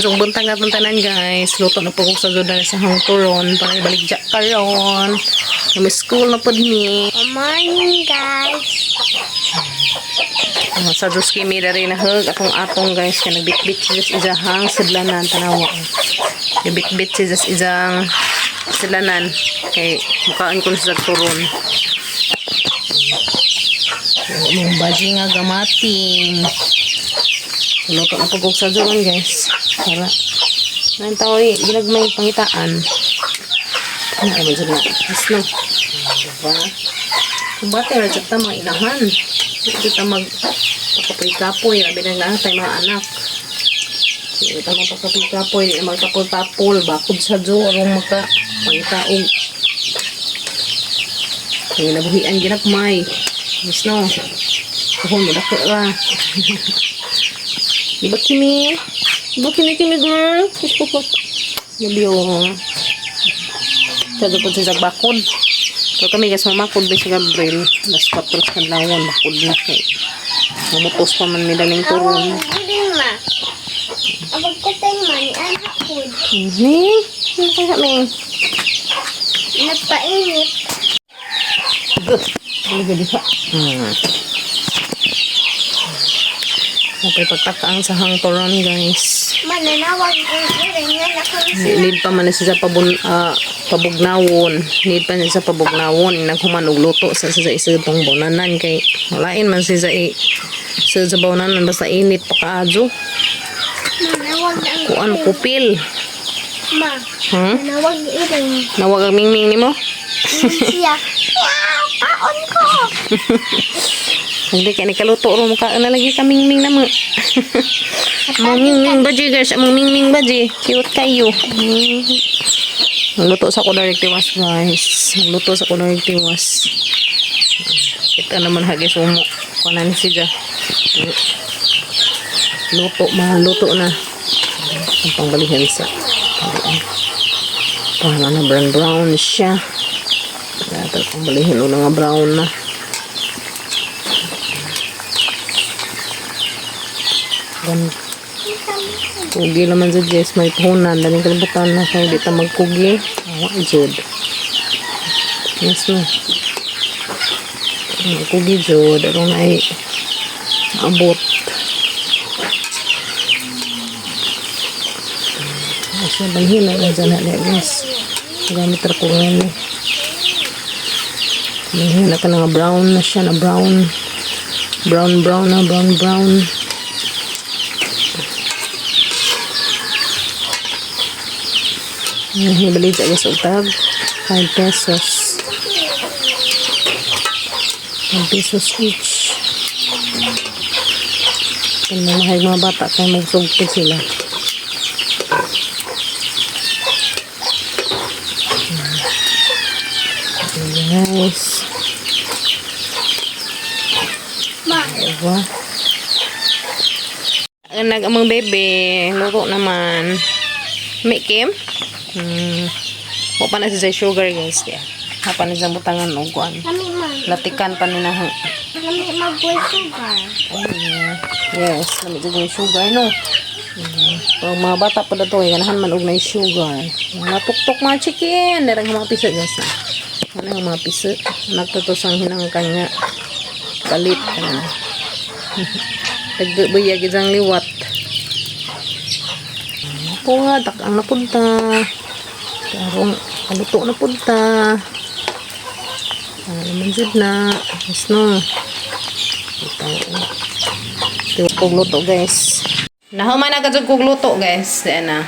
So, buntag na tanan, guys. Luto na po ko sa judan sa hang turon para ibalik dya karon. May school na pod ni. Good morning, guys. Sa Diyos kimi dari na hug atong atong, guys, kay nagbitbit si Diyos izahang sidlanan, tanawa. Nagbitbit si Diyos izang sidlanan kay mukaan ko sa turon. Mong baji nga gamating. Luto na pag sa turon, guys. Para nang tao eh, ginagmay pangitaan. Ano naman dyan na? Yes, no. Diba? Kung bata, ra ta mga inahan. Di ta mag pakapoy-kapoy. Labi na lang tayo mga anak. Di ta magpakapoy-kapoy. Di na magtapol-tapol. Bakod sa jo. Arong maka pangitaog. Kaya nabuhian ginagmay. Yes, no. Tuhon mo dako ra. Di ba, Kimi? Di ba, Kimi, Kimi girl? Kiss ko po. Love you. Sa po sa bakod. So kami, guys, mamakod ba si Gabriel. Alas 4 sa kadlawon, bakod na kay. Mamutos pa man may daling turon. Awang giling ma. Abag ko tayo ma ni anak ko. Ano kaya may? Nagpainit. Good. Ano ba diha? Okay, pagtakaang sa hang turon, guys. Mananawag ang iring nga nakang sila. Need pa man siya pabugnawon. Need pa siya pabugnawon. Naghuman og luto sa isa itong bawnanan kay walain man siya sa bawnanan basta init pa kaadyo. Manawag ang Kuan iring. kupil. Ma. Hmm? Manawag iring. Nawag ang mingming nimo? Siya. Meow! Kaon ko! Hindi kay nikaluto ro mukha na lagi ka mingming na mo. Among mingming baji, guys, among mingming baji. Cute kayo. Nagluto sa ko direct tiwas, guys. Nagluto sa ko direct tiwas. Kita naman hagis umo. Kunan siya. Luto, mahal luto na. Ang pangbalihin sa. Parang na brown brown siya. Kaya pangbalihin ulo nga brown na. Gan kugi naman sa Jess, may puhunan. Daling kalibutan na kaya di ta magkugi. Awa, jud. Yes, no. Kugi, jud. Aron ay maabot. Asa balhin na dyan na niya, guys. Gamit ra ko ngayon. Balhin na ka na nga brown na siya na brown. Brown, brown na, brown, brown. Nibalik sa guys og tag 5 pesos. 5 pesos each. Kung mga mga bata kay magsugpod sila. Guys, Ma. diba? Nag amang bebe, luto naman. May Kim? Wa pa na siya sugar, guys. Yeah. Hapa na siya butangan og kuan. Kami ma. Latikan pa ni na. Kami mag-boy sugar. Oh, yeah. Yes, lami jud yung sugar, no. Pero mga bata pa na to, eh, ganahan man og nay sugar. Mga tuktok mga chicken, darang mga piso, guys na. Ano ang mga piso? Nagtutos ang hinangkan nga palit kana. Tagdubaya gid ang liwat. Ako nga, takang napunta. Karong kaluto na punta. Ano naman jud na. Yes, no. Ito. Ito kog luto, guys. Nahuman na kadjud kog luto, guys. Ayan na.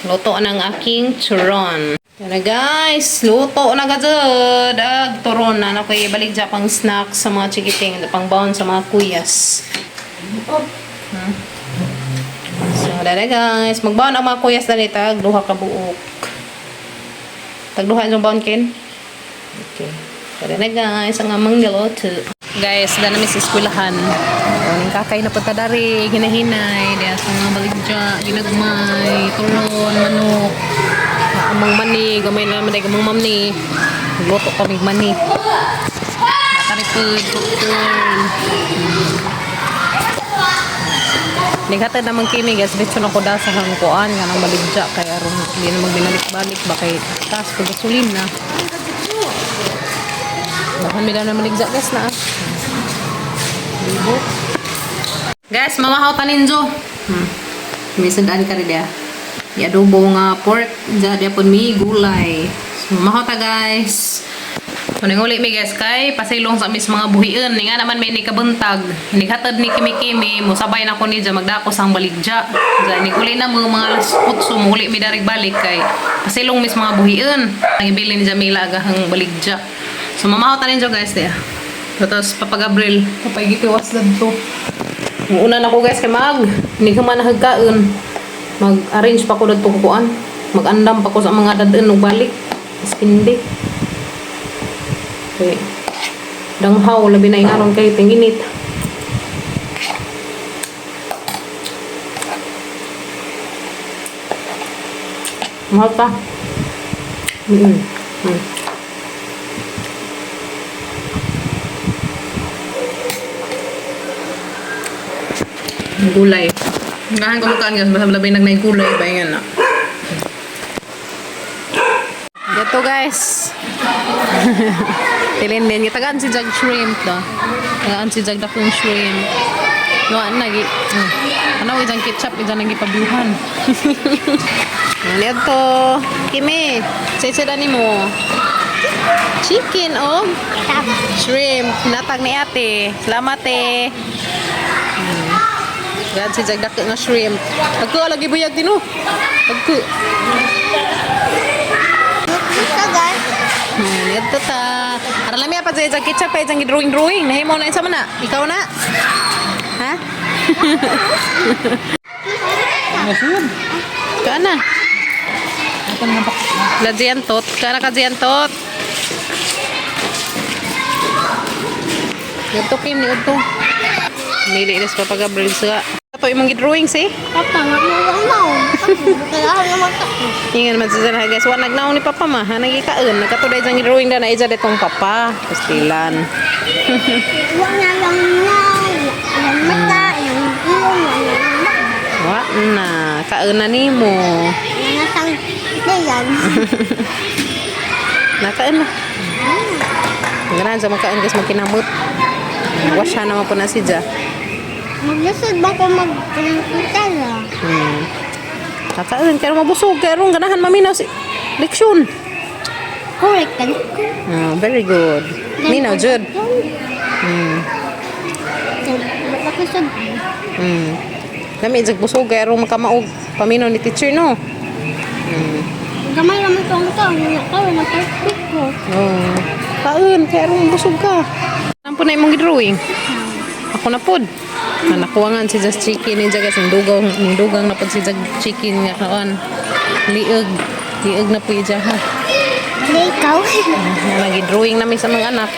Luto na ang aking turon. Ayan na, guys. Luto na kadjud. Ag turon na. Ano ko ibalik dyan pang snack sa mga chikiting. Pang baon sa mga kuyas. So, dala, guys. Magbaon ang mga kuyas dali. Tag duha ka buok. Tag duha yung baon, Ken. Okay. Tara na, guys, ang amang niluto. Guys, dana mi sa eskwelahan. O, ning kakay na punta dari, ginahinay, diya sa mga baligya, ginagmay, turon, manok. Amang mani, gamay na naman ay gamang mamni. Luto kami mani. Nakaripod, popcorn. Nighatid naman kimi, guys, diretso na ko da sa hangkuan nga nang baligya kay aron hindi na magbinalik-balik ba kay taas pag gasolina. Dahan mi na maligya, guys, na. Libo. Guys, mamahaw taninjo. May sandaan ka rin diya. I-adobo nga pork. Diya, diya po mi gulay. So, mamahaw ta, guys. Kuning uli mi, guys, kay pasilong sa mis mga buhian. Ni nga naman may ni kabuntag. Nighatod ni Kimi-Kimi, musabay na ko ni dya magdako sang baligya. Diya ni uli na mo mga alas 8 muli mi darig balik kay pasilong mis mga buhian. Ang ibili ni Jamila agahang baligya. So mamahaw ta ninyo, guys, diya. Tapos Papa Gabriel, papay gitiwas dadto. Una na ko, guys, kay mag hindi ka man nahagkaon. Mag-arrange pa ko dadto kukuan. Mag-andam pa ko sa mga dadun ug balik. Mas hindi. Okay. Danghaw, labi na ingaron kay tinginit. Mahal pa. Gulay. Gahan ko mukaan, guys, basta labi nagnay gulay ba nga na. Dito, guys. Tilin din. Gitagaan si Jag shrimp do. Tagaan si Jag dakong shrimp. No, ano nagi. Ano isang ketchup, isang nagi pabyuhan. Ano to? Kimi, say say dani mo. Chicken oh. Shrimp. Natag ni ate. Salamat eh. Gaan si Jag dako nga shrimp. Pagko lagi buyag din oh. Pagko. Ito, guys. Ito ta. Aran lami pa sa ketchup pa isang drawing drawing. Nahimo na isa man na. Ikaw na. Ha? Kaan na. La tot. Kaan na ka tot. Ito kim ni udto. Nili ilis pa pag sa. Ito imong gi-drawing si. Papa, nga mo lang na. Kailangan naman ka. Ingan man sa guys, wa nagnaong ni papa ma, ha nagikaon, nagkatuday jang drawing na ija ditong papa, pastilan. Wala na lang na. Yung mata, yung ilong, yung mata. Wa na, kaon na nimo. Yung nasang na yan. Nakaon na. Ganahan sa makaon, guys, magkinamot. Wasya naman po na si Ja. Maglusod ba ko mag-computer ah? Kakaon, kaya mabusog, kaya ron ganahan maminaw si leksyon. Correct ka. Ah, very good. Minaw, Jud. Maglusod. Lami, jag busog, kaya ron makamaog. Paminaw ni teacher, no? Gamay naman itong ito. Ang ka, wala perfect ko. Oh. Kaon, kaya ron busog ka. Ano po na imong drawing? Ako na pod. Ah, nakuha nga si Just Chicken ni Jagas ang dugang, ang dugang na pod si Jag Chicken nga kaon. Liog. Liog na po iya ha. Hindi ikaw. Nagi-drawing namin sa mga anak.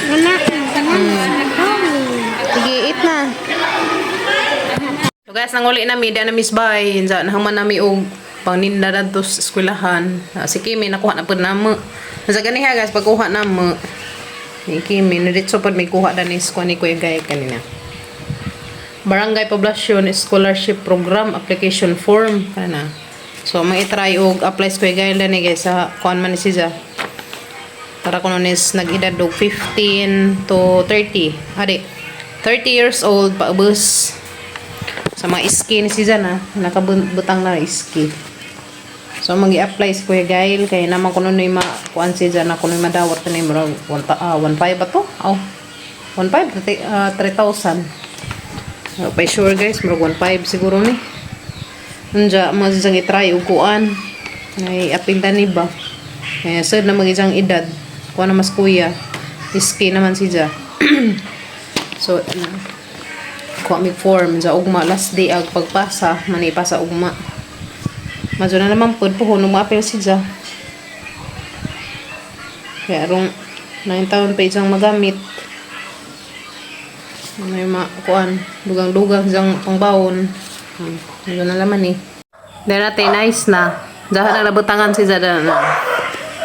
Gana, gana. Sige, eat na. So guys, nanguli nami, di na miss bay. Insa, nahuman nami og pangninda dadto sa eskwelahan. Ah, si Kimi, nakuha na pud namo. Sa ganiha, guys, pagkuha namo. Ni Kimi, niritso pud may kuha danis kuha ni Kuya Gay kanina. Barangay Poblacion Scholarship Program Application Form kana. So may try og apply sa Kuya Gay dani, guys, sa kuan man ni siya. Para kuno nis nag-edad og 15 to 30. Adi, 30 years old paubos. Sa mga iski ni siya na, nakabutang na iski. So magi-apply si Kuya Gail kay naman kuno ni ma kuan siya na kuno madawat ni murag 1.5 ba to? Aw. 1.5 3,000. Pa sure, guys, murag 1.5 siguro ni. Unja mo siyang i-try og kuan. Ay apil ni ba? Eh sir na mag isang edad. Kuan na mas kuya. Iski naman siya. So kuha mi form sa ugma last day ag pagpasa manipasa ugma. Madyo na naman pud puhon nung maapil siya. Kaya arong 9 taon pa isang magamit. May makuan, dugang-dugang siyang pangbawon. Yun na laman eh. Dahil natin, nice na. Dahan na labutangan si Zada na.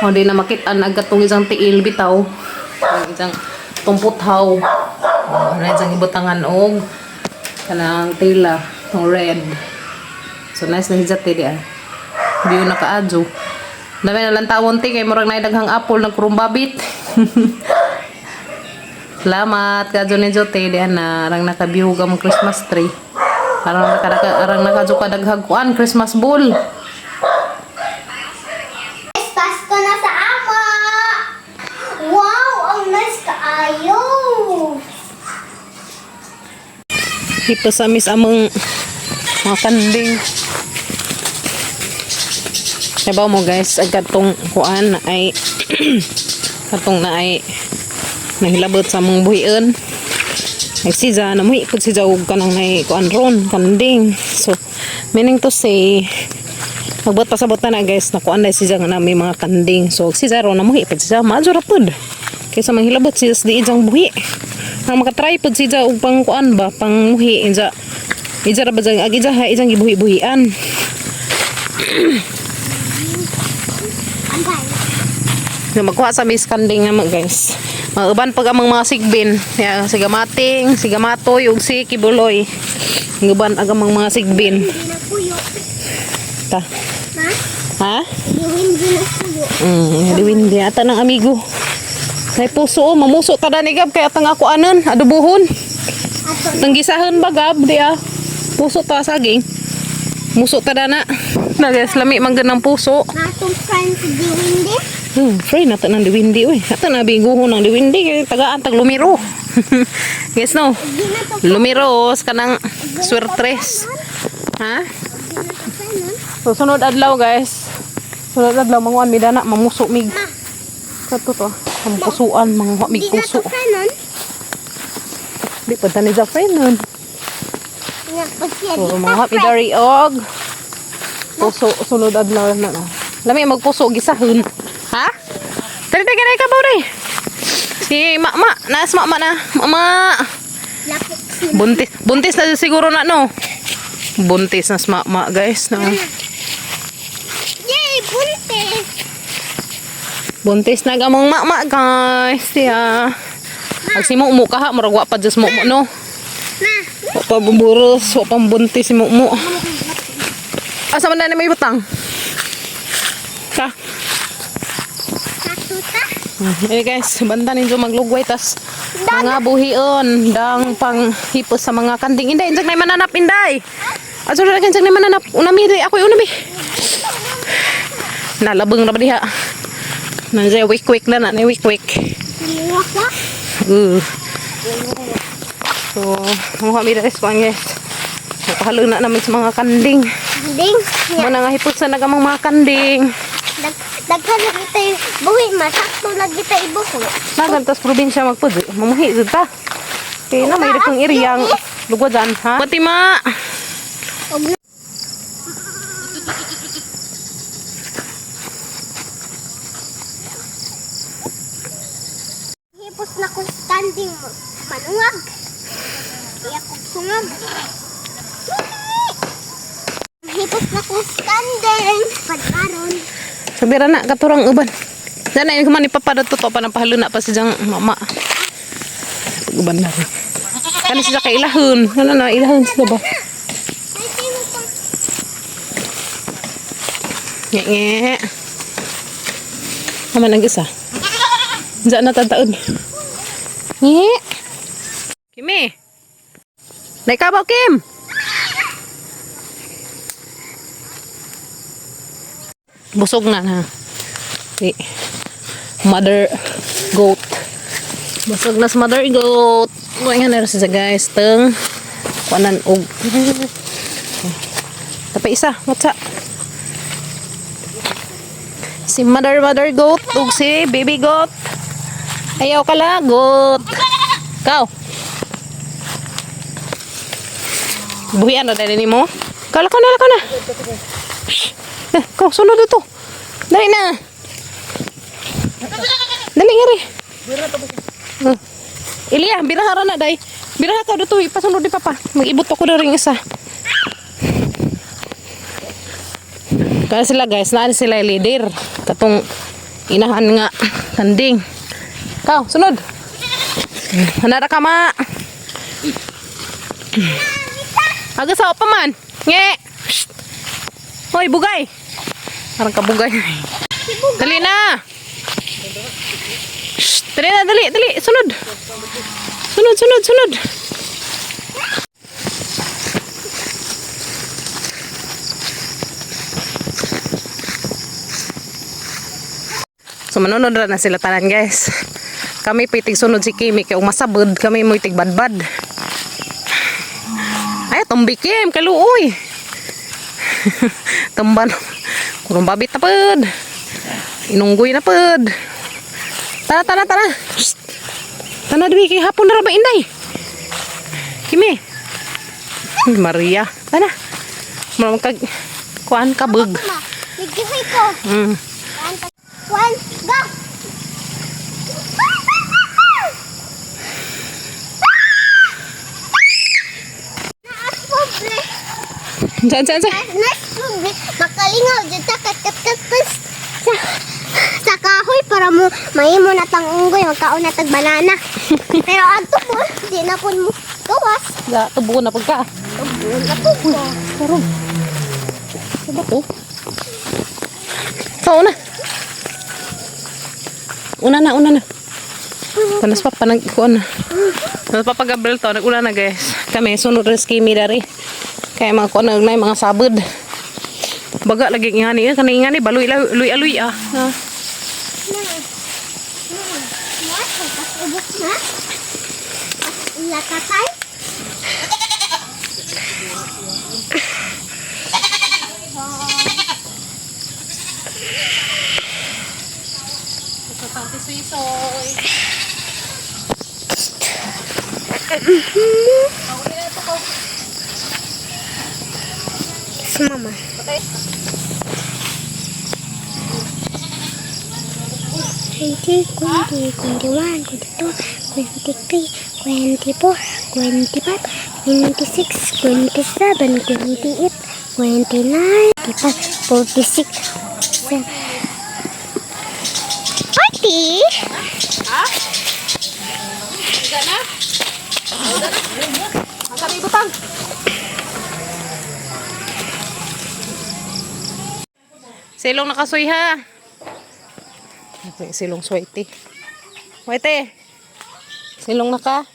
O di na makitaan agad tong isang tiil bitaw. Ang isang tumputhaw. Ano yung ibutangan og kanang tela, tong red. So nice na hijat di ah. View na kaadyo. Dami na lang tawon ti kay murag na daghang apple nagkurumbabit. Salamat kadyo ni Jote di na arang naka-view ka mong Christmas tree. Arang naka arang nakadyo ka daghag kuan Christmas ball. Pasko na sa ama! Wow! Ang nice kaayo! Dito sa mis among mga kanding. Sabaw mo guys, ang katong kuan ay katong na ay nahilabot sa among buhion. Nagsiza na muhi pud siya og kanang nay kuan ron kanding. So meaning to say magbot pasabot na na guys, nakuan na siya nga na may mga kanding. So siya ron na muhi pud siya maadyo ra pud. Kaysa manghilabot siya sa diijang buhi. Ang makatry pud siya og pang kuan ba, pang muhi inja. Ija ra ba jang ag ija ha ijang gibuhi-buhian. Ambay! Na magkuha sa mis kanding naman guys. Mga uban pag amang mga sigbin, ya, si Gamating, si Gamatoy ug si Kibuloy. Ang uban ag amang mga sigbin. Hindi na puyo. Ta. Ma? Ha? Hindi na puyo. Diwindi ata ng amigo. Nay puso oh, mamuso ta ni Gab kay atang ako anon, adubuhon. Ato Tanggisahan ba Gab di ah. Puso ta saging. Muso ta dana. Na guys, lami man gud ng puso. na atong friend si Diwindi. Free na ta ng diwindi oy. Ata na biguho ng diwindi kay tagaan tag lumiro. Guys no. Hindi na to Lumiro kanang swertres. Ha? Hindi na to friend nun. So sunod adlaw guys. Sunod adlaw manguan mi dana mamuso mig. Kato to. Ang pusuan manguha mig Hindi na puso. to friend nun. Di pa tani sa friend nun. Nga pa siya So di mga ta happy friend. dari og puso sunod adlaw na no. Lami magpuso gisahon. Ha? Dali dali dali ka ba dali. Si mama, naas mama na. Mama. Lapok si Buntis, buntis na siguro na no. Buntis na si mama guys no. Yay! Buntis! Buntis na gamong mama guys. Yeah. Ag si Mumu kaha murag wa pa jud si Mumu no. Ma! Wa pa buburos, wa pang buntis si Mumu. Asa man na may butang? Ta. Natuta? Eh guys, banda ninyo maglugway tas mga buhion dang pang hipos sa mga kanding. Inday, injak na mananap inday. Aso na injak na mananap. Unami di ako unami. Nalabang na ba diha? Nandiyan wik wik na na, wik wik. Liwak wa? So, mga kami na kuan guys. Napahalo na namin sa mga kanding. Ding! Muna nga hipos sa nagamang mga kanding. Daghan lagi tayo buhi, masakto lagi tayo ibuhi. Nagantas probinsya magpud. Mamuhi jud ta. Kaya na may kang iriyang lugwa dyan, ha? Fatima! Og hipos na kong standing manungag. Iya kong sungag. Hipos na kong standing. Pagkaron. Sabira na, katurang uban. Diyan na yung kuman ni Papa dato to pa ng pahalo na pa si Jang mama. Uban na rin. Kani siya kay ilahon. Ano na, ilahon sila ba? Ay, sino pang Nge nge. Naman ang isa. Diyan na tataon. Nge. Kimi. Naikabaw, Kim. Busog na na. Di. Mother goat. Busog na sa mother goat. Ngayon na siya guys. Teng. Kuanan og. Tapay isa. What's up? Si mother mother goat ug si baby goat. Ayaw kalagot. Kaw. Buhian na dali nimo. Kaw lakaw na lakaw na. Shh. Eh, kaw sunod dito. Dali na. Dali ngari. Ilya, biraha ra na day. Biraha ka dito, ipasunod ni papa. Mag-ibot ako na rin isa. Kaya sila guys, naan sila yung leader. Katong inahan nga kanding. Kaw, sunod. Hanara ka ma. Aga sa pa man. Nge. Shh. Hoy, bugay. Parang kabugay. Dali na. Shh. Dali na, dali, dali. Sunod. Sunod, sunod, sunod. So manonood ra na sila tanan, guys. Kami pitig sunod si Kimi kay umasabod kami mo itig badbad. Ay, tumbi Kim, kaluoy. Tumban. Kurong babit na pod. Inunggoy na pod. Tara, tara, tara. Shh. Tara, dwi kay hapon na ra ba inday? Kimi. Ay, Maria. Tara. Maramang kag kuan kabog. Ma, nagkihoy ko. One, go! Naas pobre. Saan, saan, saan? Naas pobre. Makalingaw dyan ta kat kat kat kat sa kahoy para mo mahimo na tang unggoy magkaon na tag banana. Pero adto po, di na po mo gawas. Ga, tubo na pagka. Tubo na po ko. Karon. Ano ba to? So, una. Una na, una na. Tanas pa, panag, kuan na. Tanas pa pag-Gabriel to, nag-una na, guys. Kami, sunod rin si Kimi dari. Kaya mga kuan na, mga sabod. Baga, lagi ngani, eh. Kanang ngani, baluy, luy, aluy, ah. Ah. Na. Na. Na, ubos na. Lakatay. Si mama. 20, 20, 21, 22, 23, 24, 25, 26, 27, 28, 29, 35, 46, 40. Ang ibutang. Silong nakasoy ha. Okay, silong swerte. Swerte. Silong naka.